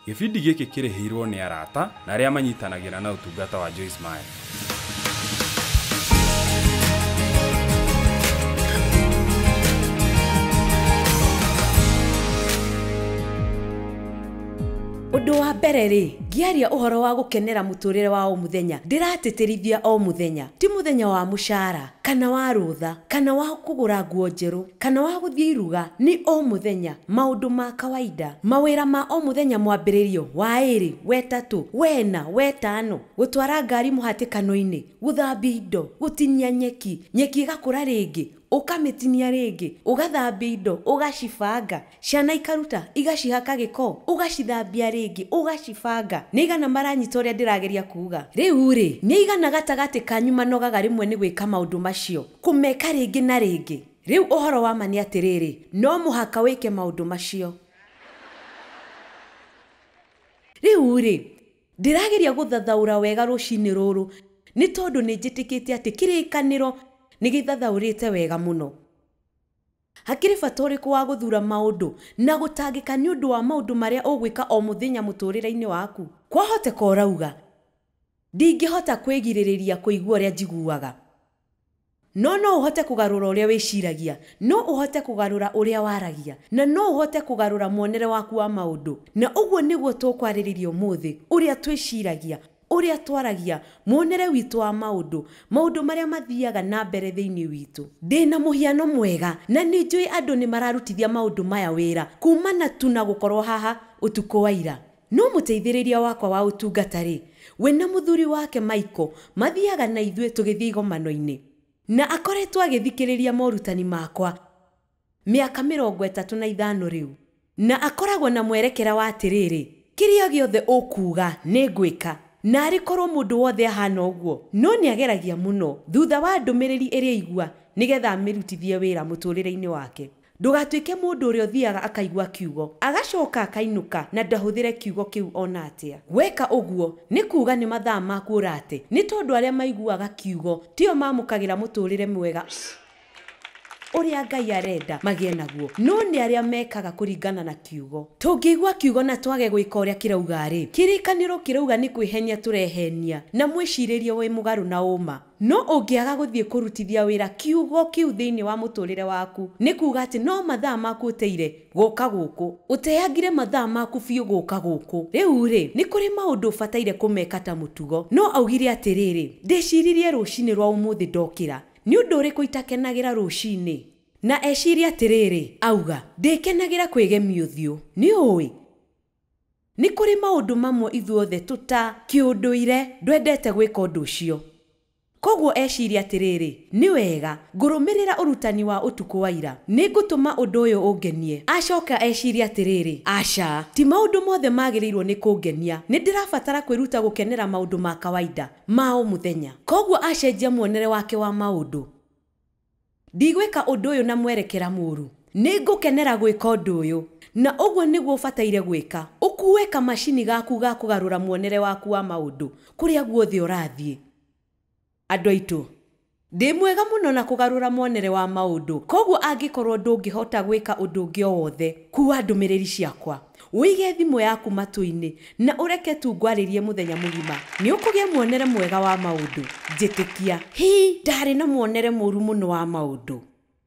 Gĩbindi gĩkĩ kĩrĩhĩirwo nĩ arata na arĩa manyitanagĩra na ũtungata wa Joyce Meyer. Ũndũ wa mbere rĩ, ngĩaria ũhoro wa gũkenera mũtũrĩre wa o mũthenya, ndĩratĩtĩrithia o mũthenya, ti mũthenya wa mũcara, kana wa rũtha, kana wa kũgũra nguo njerũ, kana wa gũthiĩ iruga, nĩ o mũthenya, maũndũ ma kawaida, mawĩra ma o mũthenya mwambĩrĩrio, wa ĩrĩ, wetatũ, wena, wetano, gũtwara ngari mũhatĩkano-inĩ, gũthambia indo, gũtinia nyeki, nyeki ĩgakũra rĩngĩ, ũkamĩtinia rĩngĩ, ũgathambia indo, ũgacibanga, ciana ikaruta, igacihaka gĩko, ũgacithambia rĩngĩ, ũgacibanga. Nĩ igana maranyita ũrĩa ndĩrageria kuuga. Rĩu rĩ, nĩ igana gatagatĩ kanyu manogaga rĩmwe nĩ gwĩka maũndũ macio, kũmeka rĩngĩ na rĩngĩ. Rĩu ũhoro wa ma nĩ atĩrĩrĩ, no mũhaka wĩke maũndũ macio. Rĩu rĩ, ndĩrageria gũthathaũra wega rũcinĩ rũrũ, nĩ tondũ nĩ njĩtĩkĩtie atĩ kĩrĩkanĩro nĩ gĩthathaũrĩte wega mũno. Hakĩrĩ bata ũrĩkũ wa gũthura maũndũ na gũtangĩka nĩ ũndũ wa maũndũ marĩa ũgwĩka o mũthenya mũtũrĩre-inĩ waku? Kwahoteka ũrauga, ndingĩhota kwĩgirĩrĩria kũigua ũrĩa njiguaga. No no ũhote kũgarũra ũrĩa wĩciragia, no ũhote kũgarũra ũrĩa waragia, na no ũhote kũgarũra muonere waku wa maũndũ. Na ũguo nĩguo tũkwarĩrĩria ũmũthĩ, ũrĩa twĩciragia, ũrĩa twaragia, muonere witũ wa maũndũ, maũndũ marĩa mathiaga na mbere thĩinĩ witũ. Ndĩna mũhiano mwega, na nĩ njũĩ andũ nĩ mararutithia maũndũ maya wĩra kumana tu na gũkorwo haha ũtukũ wa ira. No mũteithĩrĩria wakwa wa ũtungata rĩ, we na mũthuri wake Michael mathiaga na ithuĩ tũgĩthiĩ igomano-inĩ, na akoretwo agĩthikĩrĩria morutani makwa mĩaka 35 rĩu, na akoragwo na mwerekera wa atĩrĩrĩ, kĩrĩa gĩothe ũkuuga nĩ ngwĩka. Na arĩ korwo mũndũ wothe ahana ũguo, no nĩ ageragia mũno thutha wa ndũmĩrĩri ĩrĩa aigua nĩgetha amĩrutithie wĩra mũtũrĩre-inĩ wake. Ndũgatuĩke mũndũ ũrĩa ũthiaga akaigua kiugo, agacoka akainũka na ndahũthĩre kiugo kĩu ona atĩa. Weka ũguo nĩ kuuga nĩ mathaa maku ũrate, nĩ tondũ arĩa maiguaga kiugo tio mamũkagĩra mũtũrĩre mwega ũrĩa Ngai arenda magĩe naguo, no nĩ arĩa mekaga kũringana na kiugo. Tũngĩigua kiugo na twage gwĩka ũrĩa kĩrauga rĩ, kĩrĩkanĩro kĩrauga nĩ kwĩhenia tũrehenia na mwĩcirĩrie wĩ mũgarũ na ũma. No ũngĩaga gũthiĩ kũrutithia wĩra kiugo kĩu thĩinĩ wa mũtũrĩre waku, nĩ kuuga atĩ no mathaa maku ũteire gũka gũkũ, ũteangire mathaa maku biũ gũka gũkũ. Rĩu rĩ, nĩ kũrĩ maũndũ ũbataire kũmeka ta mũtugo. No augire atĩrĩrĩ, ndĩciririe rũcinĩ rwa ũmũthĩ ndokĩra, nĩ ũndũ ũrĩkũ itakenagĩra rũcinĩ? Na eciria atĩrĩrĩ, auga, ndĩkenagĩra kwĩgemia ũthiũ. Nĩ ũĩ, nĩ kũrĩ maũndũ mamwe ithuothe tũta kĩũndũire ndwendete gwĩka ũndũ ũcio. Koguo eciria atĩrĩrĩ, nĩ wega ngũrũmĩrĩra ũrutani wa ũtukũ wa ira, nĩ ngũtũma ũndũ ũyũ ũngenie. Acoka eciria atĩrĩrĩ, aca, ti maũndũ mothe magĩrĩirwo nĩ kũngenia, nĩ ndĩrabatara kwĩruta gũkenera maũndũ ma kawaida ma o mũthenya. Koguo acenjia muonere wake wa maũndũ. Ndigwĩka ũndũ ũyũ na mwerekera mũru, nĩ ngũkenera gwĩka ũndũ ũyũ. Na ũguo nĩguo ũbataire gwĩka, ũkue kamacini gaku ga kũgarũra muonere waku wa maũndũ kũrĩa guothe ũrathiĩ. Andũ aitũ, ndĩ mwega mũno na kũgarũra muonere wa maũndũ. Koguo angĩkorwo ndũngĩhota gwĩka ũndũ ũngĩ o wothe, kuua ndũmĩrĩri ciakwa, ũige thimũ yaku matũ-inĩ na ũreke tu ngwarĩrie mũthenya mũgima, nĩ ũkũgĩa muonere mwega wa maũndũ. Njĩtĩkia, hi, ndarĩ na muonere mũru mũno wa maũndũ.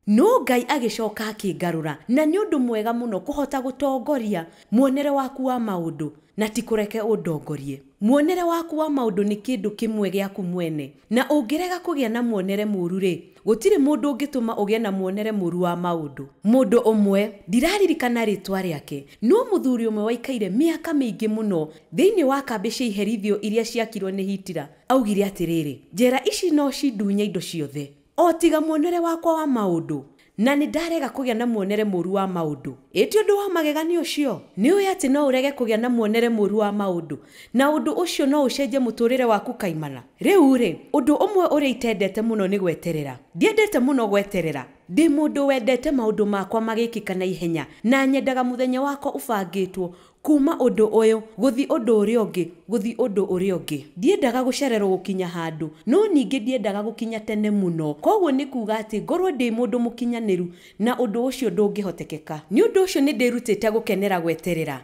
No Ngai agĩcoka akĩngarũra, na nĩ ũndũ mwega mũno kũhota gũtongoria muonere waku wa maũndũ na ti kũreke ũndongorie. Muonere waku wa maũndũ nĩ kĩndũ kĩmwe gĩaku mwene, na ũngĩrega kũgĩa na muonere mũru rĩ, gũtirĩ mũndũ ũngĩtũma ũgĩe na muonere mũru wa maũndũ. Mũndũ ũmwe, ndiraririkana rĩtwa rĩake, no mũthuri ũmwe waikaire mĩaka mĩingĩ mũno thĩinĩ wa kambĩ cia iherithio iria ciakirwo nĩ Hitler, augire atĩrĩrĩ, njera ici no cindunye indo ciothe, o tiga muonere wakwa wa maũndũ. Na nĩ ndarega kũgĩa na muonere mũru wa maũndũ. Ĩ ti ũndũ wa magegania ũcio? Nĩ ũĩ atĩ no ũrege kũgĩa na muonere mũru wa maũndũ, na ũndũ ũcio no ũcenjie mũtũrĩre waku kaimana. Rĩu rĩ, ũndũ ũmwe ũrĩa itendete mũno nĩ gweterera. Ndiendete mũno gweterera. Ndĩ mũndũ wendete maũndũ makwa magĩkĩka na ihenya, na nyendaga mũthenya wakwa ũbangĩtwo kuma ũndũ ũyũ gũthiĩ ũndũ ũrĩa ũngĩ, gũthiĩ ũndũ ũrĩa ũngĩ. Ndiendaga gũcererwo gũkinya handũ, no ningĩ ndiendaga gũkinya tene mũno. Koguo nĩ kuuga atĩ ngorwo ndĩ mũndũ mũkinyanĩru na ũndũ ũcio ndũngĩhotekeka. Nĩ ũndũ ũcio nĩ ndĩrutĩte gũkenera gweterera.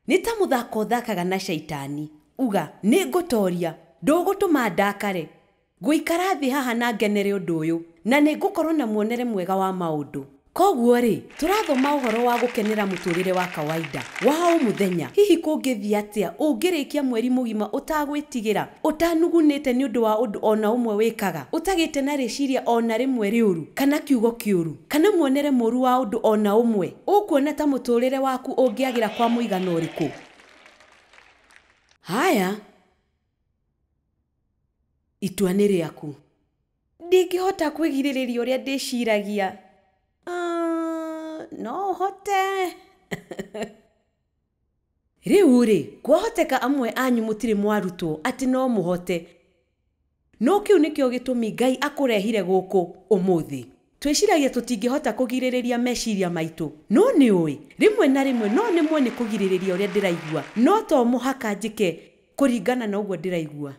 Nĩ ta mũthako ũthakaga na caitani. Uga, nĩ ngũtoria, ndũgũtũma ndakare. Ngũikara thĩ haha na ngenere ũndũ ũyũ, na nĩ ngũkorwo na muonere mwega wa maũndũ. Koguo rĩ, tũrathoma ũhoro wa gũkenera mũtũrĩre wa kawaida wa o mũthenya. Hihi kũngĩthiĩ atĩa ũngĩrĩkia mweri mũgima ũtagwĩtigĩra, ũtanugunĩte nĩ ũndũ wa ũndũ ona ũmwe wĩkaga, ũtagĩte na rĩciria ona rĩmwe rĩũru, kana kiugo kĩũru, kana muonere mũru wa ũndũ ona ũmwe? Ũkuona ta mũtũrĩre waku ũngĩagĩra kwa mũigana ũrĩkũ? Haya, itua nĩ rĩaku. Ndingĩhota kwĩgirĩrĩria ũrĩa ndĩciragia. No ũhote. Rĩu rĩ, kwahoteka amwe anyu mũtirĩ mwarutwo atĩ no mũhote. No kĩu nĩkĩo gĩtũmi Ngai akũrehire gũkũ ũmũthĩ. Twĩciragia tũtingĩhota kũgirĩrĩria meciria maitũ. No nĩ ũĩ, rĩmwe na rĩmwe no nĩmwe nĩ kũgirĩrĩria ũrĩa ndĩraigua. No to mũhaka njĩke kũringana na ũguo ndĩraigua.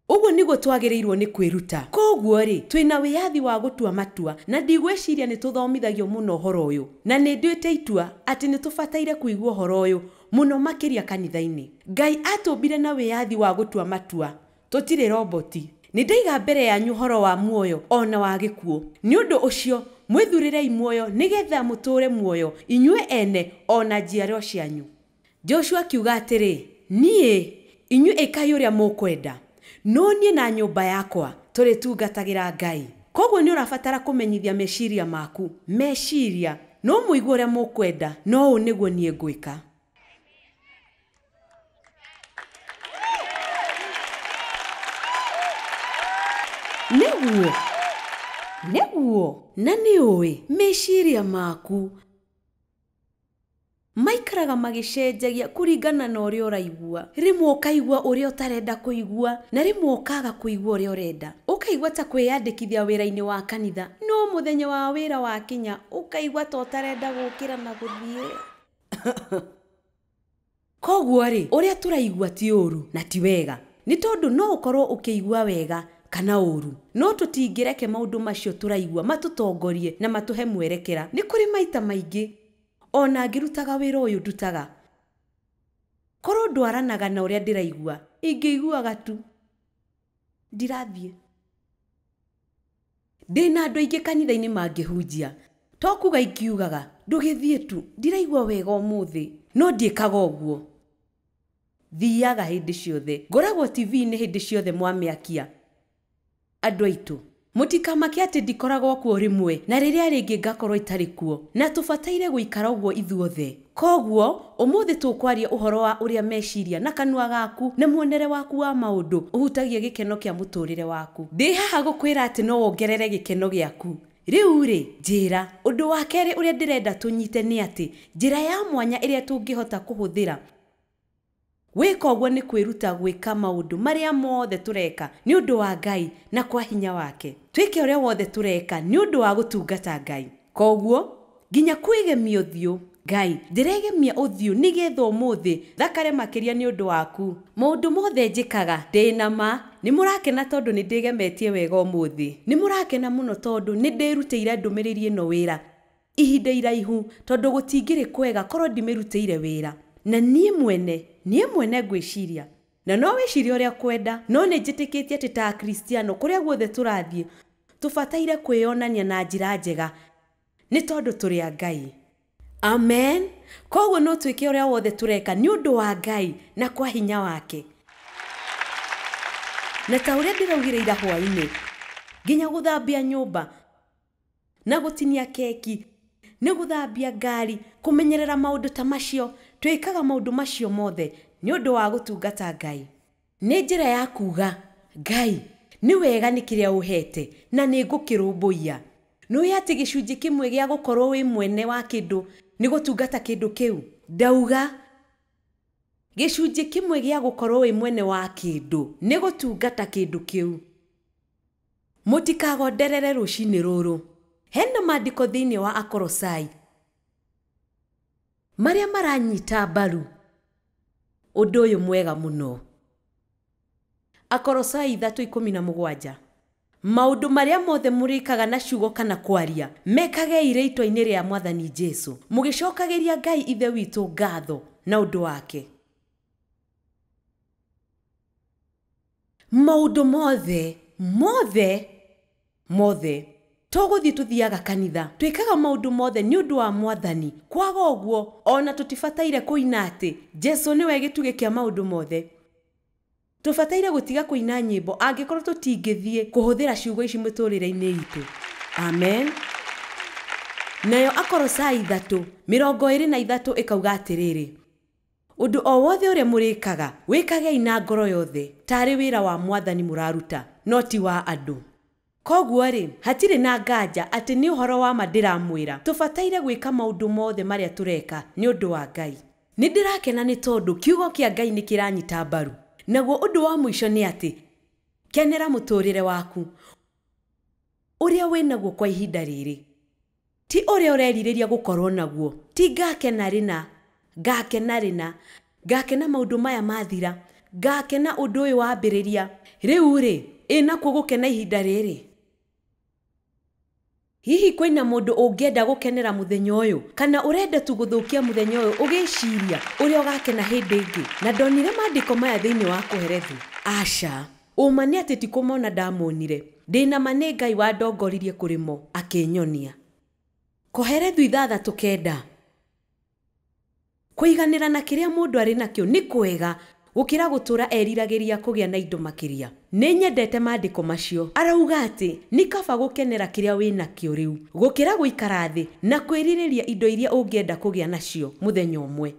Ũguo nĩguo twagĩrĩirwo nĩ kwĩruta. Koguo rĩ, twĩna wĩyathi wa gũtua matua, na ndigwĩciria nĩ tũthomithagio mũno ũhoro ũyũ. Na nĩ nduĩte itua atĩ nĩ tũbataire kũigua ũhoro ũyũ mũno makĩria kanitha-inĩ. Ngai atũmbire na wĩyathi wa gũtua matua. Tũtirĩ roboti. Nĩ ndaiga mbere yanyu ũhoro wa muoyo ona wa gĩkuũ. Nĩ ũndũ ũcio, mwĩthurĩrei muoyo nĩgetha mũtũũre muoyo inyuĩ ene ona njiarwa cianyu. Joshua akiuga atĩrĩ, niĩ inyuĩ ĩkai ũrĩa mũkwenda, no niĩ na nyũmba yakwa tũrĩtungatagĩra Ngai. Koguo nĩ ũrabatara kũmenyithia meciria maku. Meciria, no mũigue ũrĩa mũkwenda, no ũũ nĩguo niĩ ngwĩka. Nĩguo, nĩguo, na nĩ ũĩ meciria maku maikaraga magĩcenjagia kũringana na ũrĩa ũraigua. Rĩmwe ũkaigua ũrĩa ũtarenda kũigua, na rĩmwe ũkaga kũigua ũrĩa ũrenda. Ũkaigua ta kwĩyandĩkithia wĩra-inĩ wa kanitha, no mũthenya wa wĩra wakinya ũkaigua ta ũtarenda gũkĩra na gũthiĩ. Koguo rĩ, ũrĩa tũraigua ti ũru na ti wega, nĩ tondũ no ũkorwo ũkĩigua wega kana ũru, no tũtingĩreke maũndũ macio tũraigua matũtongorie na matũhe mwerekera. Nĩ kũrĩ maita maingĩ ona ngĩrutaga wĩra ũyũ ndutaga, korwo ndwaranaga na ũrĩa ndĩraigua, ingĩiguaga tu ndirathiĩ. Ndĩna andũ aingĩ kanitha-inĩ mangĩhunjia, to kuga ingiugaga ndũgĩthiĩ tu, ndiraigua wega ũmũthĩ, no ndiĩkaga ũguo. Thiaga hĩndĩ ciothe, ngoragwo TV-inĩ hĩndĩ ciothe mwamĩakia. Andũ aitũ, mũtikamake atĩ ndikoragwo kuo rĩmwe na rĩrĩa rĩngĩ ngakorwo itarĩ kuo, na tũbataire gũikara ũguo ithuothe. Koguo ũmũthĩ tũkwaria ũhoro wa ũrĩa meciria na kanua gaku na muonere waku wa maũndũ ũhutagia gĩkeno kĩa mũtũrĩre waku. Ndĩ haha gũkwĩra atĩ no wongerere gĩkeno gĩaku. Rĩu rĩ, njĩra, ũndũ wa kerĩ ũrĩa ndĩrenda tũnyite nĩ atĩ njĩra ya mwanya ĩrĩa tũngĩhota kũhũthĩra gwĩka ũguo nĩ kwĩruta gwĩka maũndũ marĩa mothe tũreka nĩ ũndũ wa Ngai na kwa hinya wake. Twĩke ũrĩa wothe tũreka nĩ ũndũ wa gũtungata Ngai. Koguo nginya kwĩgemia ũthiũ, Ngai ndĩregemia ũthiũ nĩgetha ũmũthĩ thakare makĩria nĩ ũndũ waku. Maũndũ mothe njĩkaga ndĩna ma nĩ mũrakena tondũ nĩ ndĩgemetie wega ũmũthĩ. Nĩ mũrakena mũno tondũ nĩ ndĩrutĩire ndũmĩrĩri ĩno wĩra ihinda iraihu, tondũ gũtingĩrĩ kwega korwo ndimĩrutĩire wĩra. Na niĩ mwene ngwĩciria, na no wĩcirie ũrĩa kwenda, no nĩ njĩtĩkĩtie atĩ ta Akristiano kũrĩa guothe tũrathiĩ tũbataire kwĩyonania na njĩra njega nĩ tondũ tũrĩ a Ngai. Amen. Koguo no twĩke ũrĩa wothe tũreka nĩ ũndũ wa Ngai na kwa hinya wake. Na ta ũrĩa ndĩraugire ira hwaĩ-inĩ, nginya gũthambia nyũmba na gũtinia keki, nĩ gũthambia ngari, kũmenyerera maũndũ ta macio, twĩkaga maũndũ macio mothe nĩ ũndũ wa gũtungata Ngai. Nĩ njĩra ya kuga, Ngai, nĩ wega nĩ kĩrĩa ũhete na nĩ ngũkĩrũmbũiya. Nĩũĩ atĩ gĩcunjĩ kĩmwe gĩa gũkorwo wĩ mwene wa kĩndũ nĩ gũtungata kĩndũ kĩu? Ndauga gĩcunjĩ kĩmwe gĩa gũkorwo wĩ mwene wa kĩndũ nĩ gũtungata kĩndũ kĩu. Mũtikagonderere rũcinĩ rũrũ. Hena maandĩko thĩinĩ wa Akorosai marĩa maranyita mbaru ũndũ ũyũ mwega mũno. Akorosai 3:17. Maũndũ marĩa mothe mũrĩkaga na ciugo kana kwaria, mekagei rĩĩtwa-inĩ rĩa Mwathani Jesũ, mũgĩcokagĩria Ngai Ithe witũ ngatho na ũndũ wake. Maũndũ mothe mothe mothe tũgũthiĩ tũthiaga kanitha twĩkaga maũndũ mothe nĩ ũndũ wa mwathani. Kwaga ũguo ona tũtibataire kũina atĩ Jesu nĩwe gĩtugĩ kĩa maũndũ mothe. Tũbataire gũtiga kũina nyĩmbo angĩkorwo tũtingĩthiĩ kũhũthĩra ciugo ici mĩtũrĩre-inĩ itũ. Amen. Nayo Akolosai 3:23 ĩkauga atĩrĩrĩ, ũndũ o wothe ũrĩa mũrĩkaga wĩkagei na ngoro yothe tarĩ wĩra wa mwathani mũraruta no ti wa andũ. Koguo rĩ, hatirĩ na nganja atĩ nĩ ũhoro wa ma ndĩramwĩra tũbataire gwĩka maũndũ mothe marĩa tũreka nĩ ũndũ wa Ngai. Nĩ ndĩrakena nĩ tondũ kiugo kĩa Ngai nĩ kĩranyita mbaru. Naguo ũndũ wa mũico nĩ atĩ kenera mũtũrĩre waku ũrĩa wĩnaguo kwa ihinda rĩrĩ, ti ũrĩa ũrerirĩria gũkorwo naguo. Ti ngakena rĩna, ngakena rĩna, ngakena maũndũ maya mathira, ngakena ũndũ ũyũ wambĩrĩria. Rĩu rĩ, ĩnakuo gũkena ihinda rĩrĩ? Hihi kwĩna mũndũ ũngĩenda gũkenera mũthenya ũyũ, kana ũrenda tu gũthũkia mũthenya ũyũ ũgĩciria ũrĩa ũgakena hĩndĩ ĩngĩ? Na ndonire maandĩko maya thĩinĩ wa Kohelethu. Aca, ũma nĩ atĩ ti kũmona ndamonire, ndĩna ma nĩ Ngai wandongoririe kũrĩ mo akĩnyonia. Kohelethu 6:9. Kũiganĩra na kĩrĩa mũndũ arĩ nakĩo nĩ kwega gũkĩra gũtũra eriragĩria kũgĩa na indo makĩria. Nĩ nyendete maandĩko macio. Arauga atĩ nĩ kaba gũkenera kĩrĩa wĩ nakĩo rĩu gũkĩra gũikara thĩ na kwĩrirĩria indo iria ũngĩenda kũgĩa nacio mũthenya ũmwe.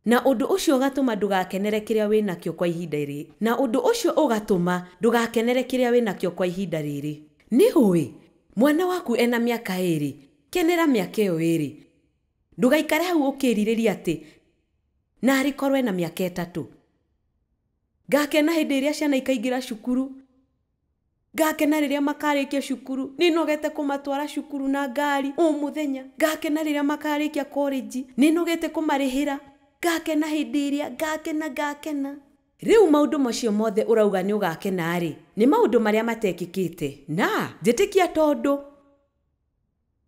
Na ũndũ ũcio ũgatũma ndũgakenere kĩrĩa wĩ nakĩo kwa ihinda rĩrĩ. Na ũndũ ũcio ũgatũma ndũgakenere kĩrĩa wĩ nakĩo kwa ihinda rĩrĩ. Nĩ ũĩ mwana waku ena mĩaka 2, kenera mĩaka ĩyo 2. Ndũgaikare hau ũkĩrirĩria atĩ narĩ korwo ena mĩaka 3. Ngakena hĩndĩ ĩrĩa ciana ikaingĩra cukuru, ngakena rĩrĩa makarĩkia cukuru, nĩnogete kũmatwara cukuru na ngari o mũthenya. Ngakena rĩrĩa makarĩkia college, nĩnogete kũmarĩhĩra. Ngakena hĩndĩ ĩrĩa, ngakena ngakena. Rĩu maũndũ macio mothe ũrauga nĩ ũgakena rĩ, nĩ maũndũ marĩa matekĩkĩte. Na njĩtĩkia tondũ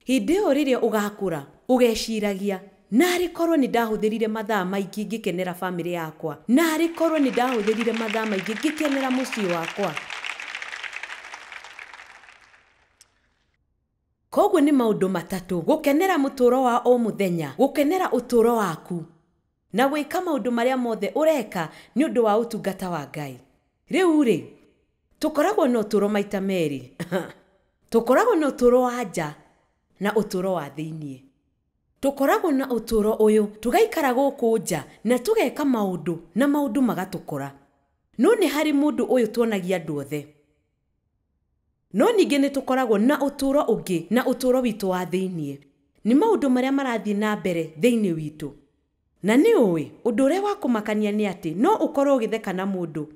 hĩndĩ ĩyo rĩrĩa ũgakũra ũgeciragia, narĩ korwo nĩ ndahũthĩrire mathaa maingĩ ngĩkenera bamĩrĩ yakwa, narĩ korwo nĩ ndahũthĩrire mathaa maingĩ ngĩkenera mũciĩ wakwa. Koguo nĩ maũndũ matatũ: gũkenera mũtũũro wa o mũthenya, gũkenera ũtũũro waku, na gwĩka maũndũ marĩa mothe ũreka nĩ ũndũ wa ũtungata wa Ngai. Rĩu rĩ, tũkoragwo na ũtũũro maita merĩ. Tũkoragwo na ũtũũro wa nja na ũtũũro wa thĩiniĩ. Tũkoragwo na ũtũũro ũyũ tũgaikara gũkũ nja na tũgeka maũndũ na maũndũ magatũkora. No nĩ harĩ mũndũ ũyũ tuonagia andũ othe. No ningĩ nĩ tũkoragwo na ũtũũro ũngĩ, na ũtũũro witũ wa thĩiniĩ. Nĩ maũndũ marĩa marathiĩ na mbere thĩiniĩ witũ. Na nĩ ũĩ ũndũ ũrĩa wa kũmakania nĩ atĩ no ũkorwo ũgĩtheka na mũndũ,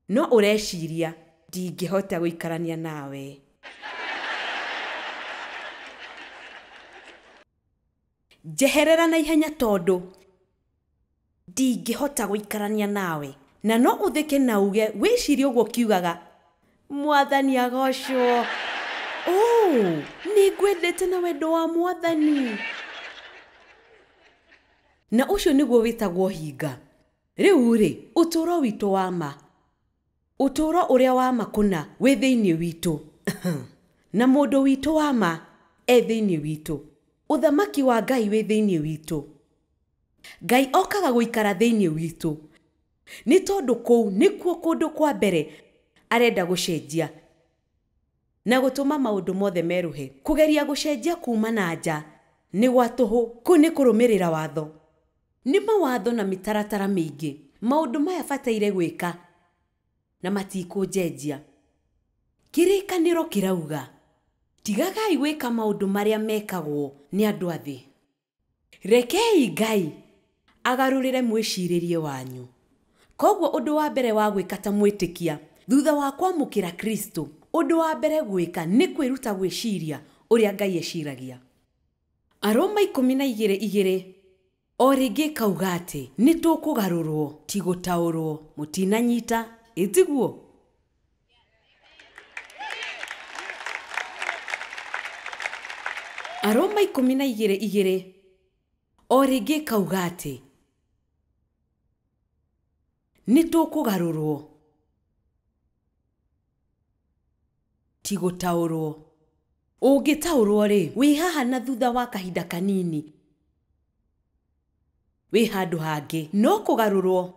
no ũreciria ndingĩhota gũikarania nawe. Njeherera na ihenya tondũ ndingĩhota gũikarania nawe. Na no ũtheke na uge wĩcirie ũguo kiugaga mwathani agocwo. Oh, nĩ ngwendete na wendo wa mwathani. Na ũcio nĩguo wĩtagwo hinga. Rĩu rĩ, ũtũũro witũ wa ma, ũtũũro ũrĩa wa ma kũna wĩ thĩiniĩ witũ, na mũndũ witũ wa ma e thĩiniĩ witũ. Ũthamaki wa Ngai wĩ thĩiniĩ witũ. Ngai okaga gũikara thĩiniĩ witũ nĩ tondũ kũu nĩkuo kũndũ kwa mbere arenda gũcenjia na gũtũma maũndũ mothe merũhe. Kũgeria gũcenjia kuma na nja nĩ gwa tũhũ, kũu nĩ kũrũmĩrĩra watho. Nĩ mawatho na mĩtaratara mĩingĩ. Maũndũ maya bataire gwĩka na matikũnjenjia. Kĩrĩkanĩro kĩrauga tigagai gwĩka maũndũ marĩa mekagwo nĩ andũ a thĩ. Rekei Ngai agarũrĩre mwĩcirĩrie wanyu. Koguo ũndũ wa mbere wa gwĩka ta mwĩtĩkia thutha wa kwamũkĩra Kristo, ũndũ wa mbere gwĩka nĩ kwĩruta gwĩciria ũrĩa Ngai eciragia. Aroma 12:2 o rĩngĩ kauga atĩ nĩ tũkũgarũrwo ti gũtaũrwo. Mũtinanyita, ĩtiguo? Aroma 12:2 o rĩngĩ kauga atĩ Nĩ tũkũgarũrwo, ti gũtaũrwo. Ũngĩtaũrwo rĩ, wĩ haha na thutha wa kahinda kanini wĩ handũ hangĩ. No kũgarũrwo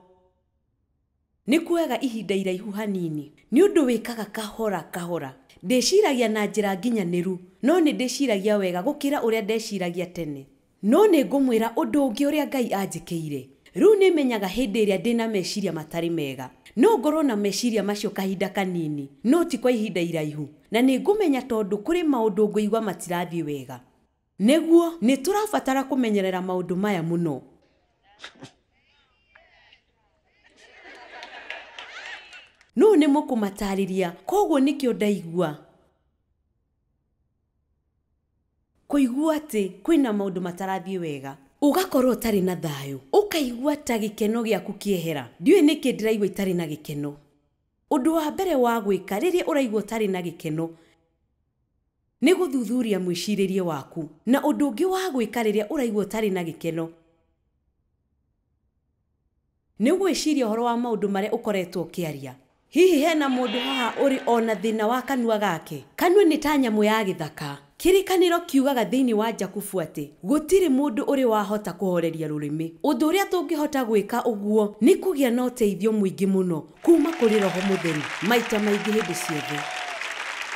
nĩ kuoyaga ihinda iraihu hanini, nĩ ũndũ wĩkaga kahora kahora. Ndĩciragia na njĩra nginyanĩru, no nĩ ndĩciragia wega gũkĩra ũrĩa ndeciragia tene. No nĩ ngũmwĩra ũndũ ũngĩ ũrĩa Ngai anjĩkĩire. Rĩu nĩmenyaga hĩndĩ ĩrĩa ndĩna meciria matarĩ mega. No ngorwo na meciria macio kahinda kanini, no ti kwa ihinda iraihu. Na nĩ ngũmenya tondũ kũrĩ maũndũ ngũigua matirathiĩ wega. Nĩguo nĩ tũrabatara kũmenyerera maũndũ maya mũno. No nĩ mũkũmatarĩria, koguo nĩkĩo ndaigua kũigua atĩ kwĩna maũndũ matarathiĩ wega. Ũgakorwo ũtarĩ na thayũ, ũkaigua ta gĩkeno gĩaku kĩehera. Ndiũĩ nĩkĩ ndĩraigua itarĩ na gĩkeno. Ũndũ wa mbere wa gwĩka rĩrĩa ũraigua ũtarĩ na gĩkeno nĩ gũthuthuria mwĩcirĩrie waku. Na ũndũ ũngĩ wa gwĩka rĩrĩa ũraigua ũtarĩ na gĩkeno nĩ gwĩciria ũhoro wa maũndũ marĩa ũkoretwo ũkĩaria. Hihi hena mũndũ haha ũrĩ ona thĩna wa kanua gake? Kanua nĩ ta nyamũ ya gĩthaka. Kĩrĩkanĩro kiugaga thĩinĩ wa Jakubu atĩ gũtirĩ mũndũ ũrĩ wahota kũhoreria rũrĩmĩ. Ũndũ ũrĩa tũngĩhota gwĩka ũguo nĩ kũgĩa na ũteithio mũingĩ mũno kuma kũrĩ Roho Mũtheru maita maingĩ hĩndĩ ciothe.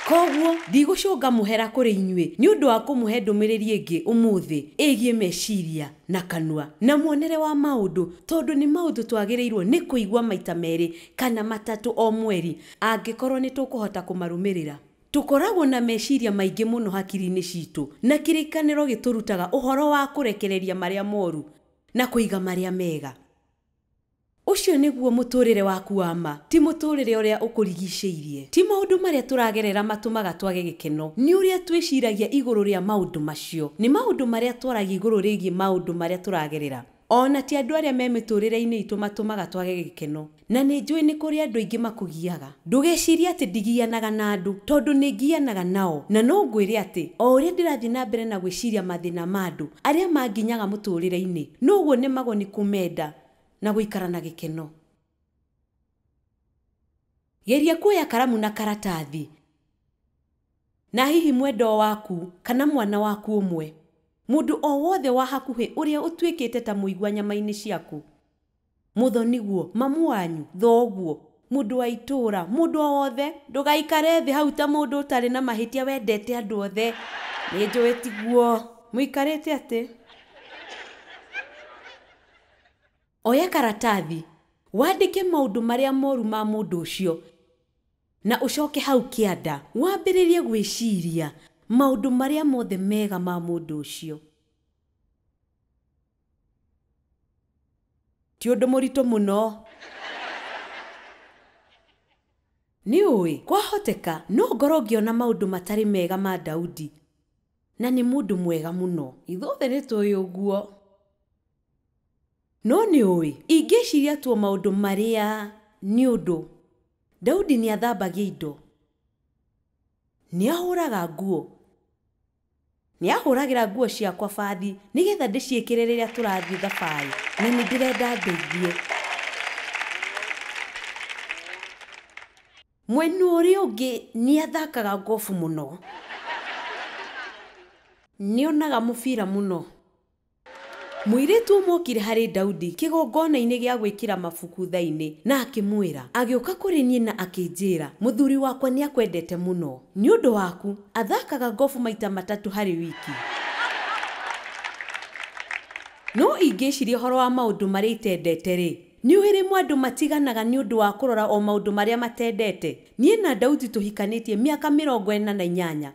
Koguo ndigũcũnga mũhera kũrĩ inyuĩ nĩ ũndũ wa kũmũhe ndũmĩrĩri ĩngĩ ũmũthĩ ĩgiĩ meciria na kanua na muonere wa maũndũ, tondũ nĩ maũndũ twagĩrĩirwo nĩ kũigua maita merĩ kana matatũ o mweri angĩkorwo nĩ tũkũhota kũmarũmĩrĩra. Tũkoragwo na meciria maingĩ mũno hakiri-inĩ citũ, na kĩrĩkanĩro gĩtũrutaga ũhoro wa kũrekereria marĩa moru na kũiga marĩa mega. Ũcio nĩguo mũtũrĩre waku wa ma, ti mũtũrĩre ũrĩa ũkũrigicĩirie. Ti maũndũ marĩa tũragerera matũmaga twage gĩkeno, nĩ ũrĩa twĩciragia igũrũ rĩa maũndũ macio. Nĩ maũndũ marĩa twaragia igũrũ rĩgiĩ maũndũ marĩa tũragerera. Ona ti andũ arĩa me mĩtũrĩre-inĩ itũ matũmaga twage gĩkeno. Na nĩ njũĩ nĩ kũrĩ andũ aingĩ makũgiaga. Ndũgecirie atĩ ndigianaga na andũ, tondũ nĩ ngianaga nao. Na no ngwĩre atĩ o ũrĩa ndĩrathiĩ na mbere na gwĩciria mathĩna ma andũ arĩa manginyaga mũtũrĩre-inĩ, noguo nĩmagwo nĩ kũmenda na gũikara na gĩkeno. Geria kuoya karamu na karatathi, na hihi mwendwa waku kana mwana waku ũmwe, mũndũ o wothe wa hakuhĩ ũrĩa ũtuĩkĩte ta mũigua nyama-inĩ ciaku, mũthoniguo, mamu wanyu, thoguo, mũndũ wa itũũra, mũndũ o wothe. Ndũgaikare thĩ hau ta mũndũ ũtarĩ na mahĩtia wendete andũ othe. Nĩ njũĩ tiguo. Mũikarĩte atĩ? Oya karatathi, wandĩke maũndũ marĩa moru ma mũndũ ũcio, na ũcoke hau kĩanda wambĩrĩrie gwĩciria maũndũ marĩa mothe mega ma mũndũ ũcio. Ti ũndũ mũritũ mũno. Nĩ ũĩ, kwahoteka no ngorwo ngĩona maũndũ matarĩ mega ma Daudi, na nĩ mũndũ mwega mũno. Ithuothe nĩ tũĩ ũguo. No nĩ ũĩ, ingĩciria tu maũndũ marĩa nĩ ũndũ. Daudi nĩ athambagia indo, nĩ ahũraga nguo, nĩ ahũragĩra nguo ciakwa bathi nĩgetha ndĩciĩkĩre rĩrĩa tũrathiĩ thabarĩ, na nĩ ndĩrenda ndeithie. Mwena ũrĩa ũngĩ nĩ athakaga ngobu mũno, nĩ onaga mũbira mũno. Mũirĩtu ũmwe okire harĩ Daudi kĩgongona-inĩ gĩa gwĩkĩra mabuku tha-inĩ na akĩmwĩra, agĩũka kũrĩ niĩ na akĩnjĩra, mũthuri wakwa nĩ akwendete mũno nĩ ũndũ waku, athakaga ngobu maita matatũ harĩ wiki. No ingĩciria ũhoro wa maũndũ marĩa itendete rĩ, nĩ ũĩ rĩmwe andũ matiganaga nĩ ũndũ wa kũrora o maũndũ marĩa matendete. Niĩ na Daudi tũhikanĩtie mĩaka 48.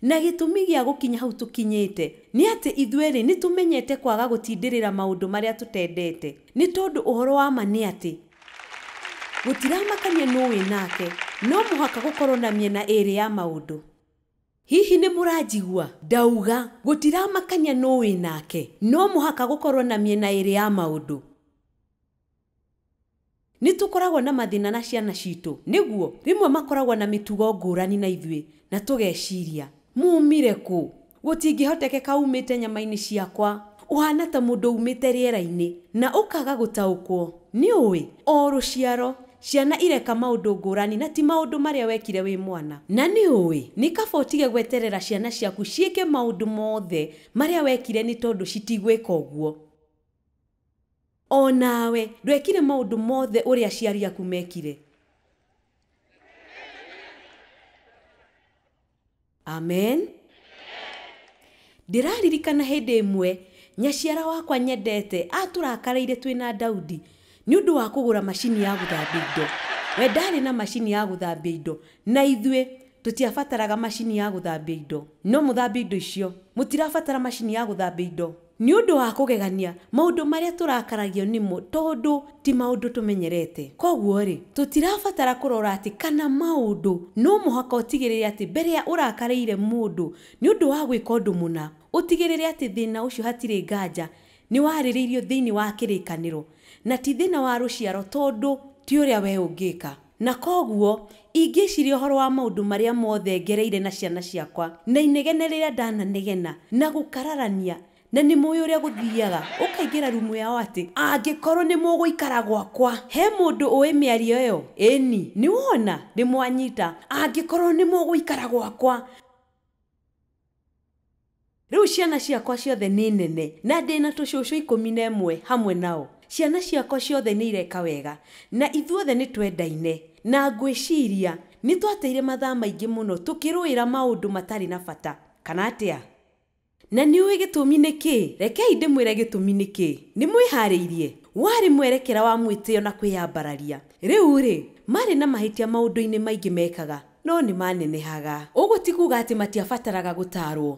Na gĩtũmi gĩa gũkinya hau tũkinyĩte nĩ atĩ ithuerĩ nĩ tũmenyete kwaga gũtindĩrĩra maũndũ marĩa tũtendete. Nĩ tondũ ũhoro wa ma nĩ atĩ gũtiramakania nũ wĩ nake, no mũhaka gũkorwo na mĩena ĩrĩ ya maũndũ. Hihi nĩ mũranjigua? Ndauga gũtiramakania nũ wĩ nake, no mũhaka gũkorwo na mĩena ĩrĩ ya maũndũ. Nĩ tũkoragwo na mathĩna na ciana citũ, nĩguo rĩmwe makoragwo na mĩtugo ngũrani na ithuĩ, na tũgeciria mumire kũ? Gũtingĩhotekeka umĩte nyama-inĩ ciakwa. Ũhana ta mũndũ umĩte rĩera-inĩ na ũkaga gũtaũkwo. Nĩ ũĩ o rũciaro ciana ireka maũndũ ngũrani na ti maũndũ marĩa wekire wĩ mwana. Na nĩ ũĩ nĩ kaba ũtige gweterera ciana ciaku ciĩke maũndũ mothe marĩa wekire nĩ tondũ citigwĩka ũguo. O nawe ndwekire maũndũ mothe ũrĩa aciari aku mekire. Amen. Ndĩraririkana hĩndĩ ĩmwe nyaciara wakwa nyendete atũrakareire twĩna Daudi nĩ ũndũ wa kũgũra macini ya gũthambia indo. We ndarĩ na macini ya gũthambia indo na ithuĩ tũtiabataraga macini ya gũthambia indo. No mũthambie indo icio, mũtirabatara macini ya gũthambia indo. Nĩ ũndũ wa kũgegania maũndũ marĩa tũrakaragio nĩmo tondũ ti maũndũ tũmenyerete. Koguo rĩ, tũtirabatara kũrora atĩ kana maũndũ no mũhaka ũtigĩrĩre atĩ mbere ya ũrakarĩire mũndũ nĩ ũndũ wa gwĩka ũndũ mũna, ũtigĩrĩre atĩ thĩna ũcio hatirĩ nganja nĩ warĩrĩirio thĩinĩ wa kĩrĩkanĩro na ti thĩna wa rũciaro tondũ ti ũrĩa we ũngĩka. Na koguo ingĩciria ũhoro wa maũndũ marĩa mothe ngereire na ciana ciakwa na inegene rĩrĩa ndananegena na gũkararania na nĩ mũĩ ũrĩa gũthiaga ũkaingĩra rumu yao atĩ angĩkorwo nĩ mũgũikara gwakwa. He mũndũ ũĩ mĩario ĩyo? Ĩni, nĩ wona nĩ mwanyita. Angĩkorwo nĩ mũgũikara gwakwa. Rĩu ciana ciakwa ciothe nĩ nene na ndĩna tũcũcũ 11 hamwe nao. Ciana ciakwa ciothe nĩ ireka wega na ithuothe nĩ twendaine na ngwĩciria nĩ twateire mathaa maingĩ mũno tũkĩrũĩra maũndũ matarĩ na bata, kana atĩa? Na nĩ ũĩ gĩtũmi nĩ kĩĩ? Rekei ndĩmwĩre gĩtũmi nĩ kĩĩ. Nĩ mwĩharĩirie? Warĩ mwerekera wa mwĩtĩo na kwĩyambararia. Rĩu rĩ, marĩ na mahĩtia maũndũ-inĩ maingĩ mekaga, no nĩ manenehaga. Ũguo ti kuuga atĩ matiabataraga gũtaarwo.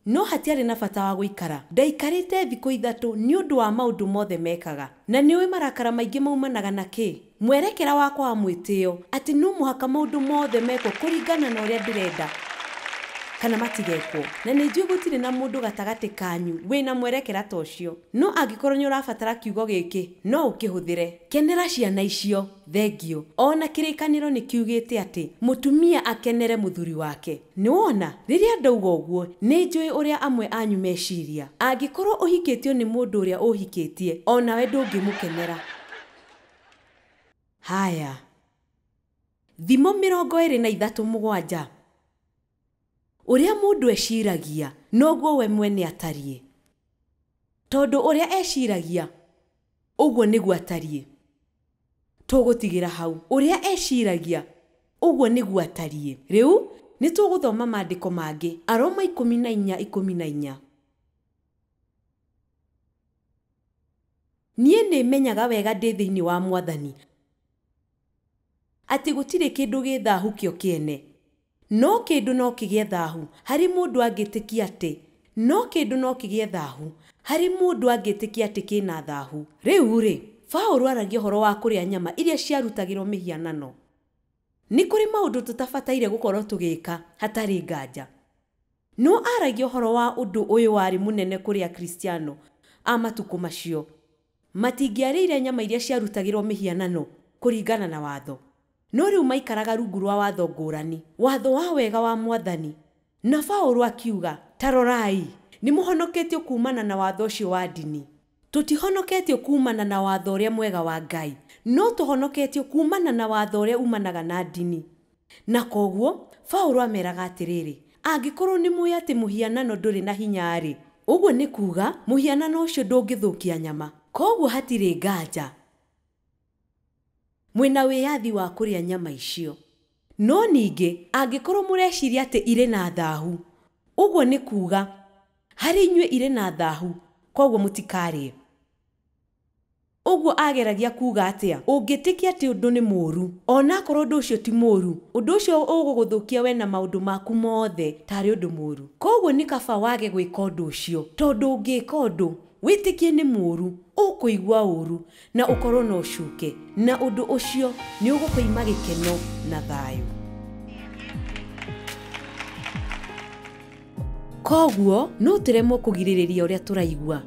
No hatiarĩ na bata wa gũikara. Ndaikarĩte thikũ 3 nĩ ũndũ wa maũndũ mothe mekaga. Na nĩ ũĩ marakara maingĩ maumanaga na kĩ? Mwerekera wakwa wa mwĩtĩo atĩ no mũhaka maũndũ mothe mekwo kũringana na ũrĩa ndĩrenda kana matigekwo. Na nĩ njũĩ gũtirĩ na mũndũ gatagatĩ kanyu wĩna mwerekera ta ũcio. No angĩkorwo nĩ ũrabatara kiugo gĩkĩ, no ũkĩhũthĩre. Kenera ciana icio. Thengio. Ona kĩrĩkanĩro nĩ kiugĩte atĩ mũtumia akenere mũthuri wake. Nĩ wona rĩrĩa ndauga ũguo nĩ njũĩ ũrĩa amwe anyu meciria. Angĩkorwo ũhikĩtio nĩ mũndũ ũrĩa ũhikĩtie, onawe ndũngĩmũkenera. Haya, Thimo 23:7. Ũrĩa mũndũ eciragia noguo we mwene atariĩ. Tondũ ũrĩa eciragia ũguo nĩguo atariĩ. Tũgũtigĩra hau. Ũrĩa eciragia ũguo nĩguo atariĩ. Rĩu nĩ tũgũthoma maandĩko mangĩ. Aroma 14:14. Niĩ nĩ menyaga wega ndĩ thĩinĩ wa Mwathani atĩ gũtirĩ kĩndũ gĩ thahu kĩo kĩene. No kĩndũ no kĩgĩe thahu harĩ mũndũ angĩtĩkia atĩ no kĩndũ no kĩgĩe thahu harĩ mũndũ angĩtĩkia atĩ kĩna thahu. Rĩu rĩ, Paũlũ aragia ũhoro wa kũrĩa nyama iria ciarutagĩrwo mĩhianano. Nĩ kũrĩ maũndũ tũtabataire gũkorwo tũgĩka hatarĩ nganja. No aragia ũhoro wa ũndũ ũyũ warĩ mũnene kũrĩ Akristiano a matukũ macio. Matingĩarĩire nyama iria ciarutagĩrwo mĩhianano kũringana na watho. No rĩu maikaraga rungu rwa watho ngũrani, watho wa wega wa Mwathani. Na Paũlũ akiuga, ta rorai, nĩ mũhonoketio kumana na watho ũcio wa ndini. Tũtihonoketio kumana na watho ũrĩa mwega wa Ngai, no tũhonoketio kumana na watho ũrĩa umanaga na ndini. Na koguo Paũlũ ameraga atĩrĩrĩ, angĩkorwo nĩ mũĩ atĩ mũhianano ndũrĩ na hinya-rĩ, ũguo nĩ kuuga mũhianano ũcio ndũngĩthũkia nyama. Koguo hatirĩ nganja mwĩna wĩyathi wa kũrĩa nyama icio. No ningĩ angĩkorwo mũreciria atĩ irĩ na thahu, ũguo nĩ kuuga harĩ inyuĩ irĩ na thahu, koguo mũtikarĩe. Ũguo ageragia kuuga atĩa? Ũngĩtĩkia atĩ ũndũ nĩ mũũru, onakorwo ũndũ ũcio ti mũũru, ũndũ ũcio ũgũgũthũkia we na maũndũ maku mothe tarĩ ũndũ mũũru. Koguo nĩ kaba wage gwĩka ũndũ ũcio, tondũ ũngĩka ũndũ wĩtĩkie nĩ mũũru, ũkũigua ũũru na ũkorwo na ũcuke, na ũndũ ũcio nĩ ũgũkũima gĩkeno na thayũ. Koguo no tũremwo kũgirĩrĩria ũrĩa tũraigua,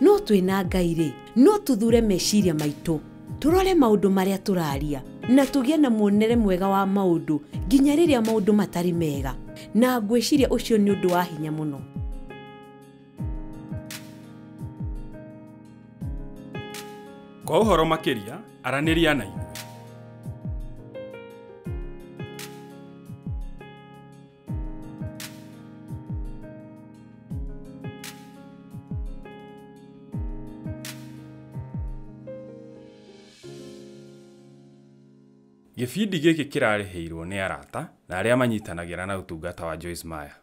no twĩna Ngai rĩ, no tũthure meciria maitũ, tũrore maũndũ marĩa tũraria, na tũgĩe na muonere mwega wa maũndũ nginya rĩrĩa maũndũ matarĩ mega. Na ngwĩciria ũcio nĩ ũndũ wa hinya mũno. Kwa ũhoro makĩria, aranĩria na ithuĩ. Gĩbindi gĩkĩ kĩrarĩhĩirwo nĩ arata na arĩa manyitanagĩra na ũtungata wa Joyce Meyer.